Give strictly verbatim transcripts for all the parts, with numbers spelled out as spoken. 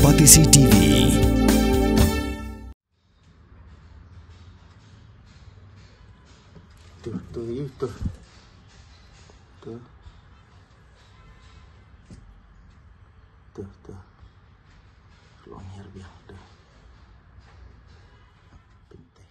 Patisi T V. Tuh, tuh, you tuh. Tuh. Tuh, tuh. Long hair biang, tuh.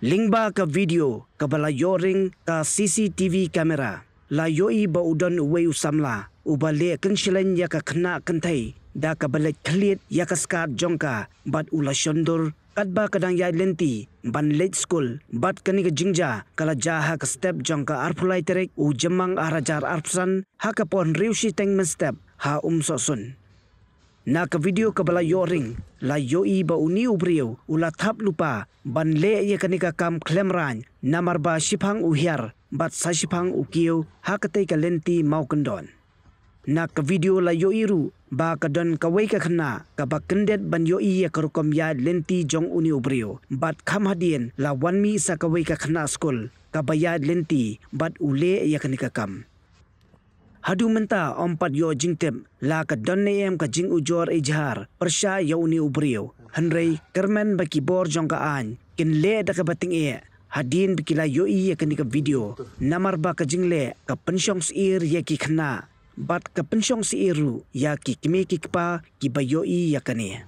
Lyngba ka video kaba la ïoh ring ka C C T V camera, la ïohi ba u don uwei u samla uba leh kynshleng ïa ka khynnah kynthei da kaba leit khlieh ïa ka skat jong ka bad u la shon dur katba ka dang ïaid lynti ban leit skul. Bad kane ka jingjia ka la jia ha ka step jong ka arphew lai tarik u Jymmang arhajar arphew san ha ka por hynriew shiteng mynstep ha Umsohsun. Na ka video kaba la ïoh ring, la ïohi ba une u briew u la thap lypa ban leh ïa kane ka kam khlem rang namar ba shiphang u hiar bad sa shiphang u kiew ha katei ka lynti mawkyndon. Na ka video la ïohi ruh ba ka don kawei ka khynnah kaba kyndit ban ïohi ïa ka rukom ïaid lynti jong une u briew bad kham hadien la wan mih sa kawei ka khynnah skul kaba ïaid lynti bad u leh ïa kane ka kam. Haduh mynta ym pat ïoh jingtip la ka don ne em ka jingujor ijhar pyrshah ïa une u briew. Hynrei kyrmen ba ki bor jong ka aiñ kin leh da kaba tyngeh hadien ba ki la ïohi ïa kane ka video namar ba ka jingleh ka pynshong syier ïa ki khynnah bad ka pynshong syier ruh ïa ki kmie ki kpa kiba ïohi ïa kane.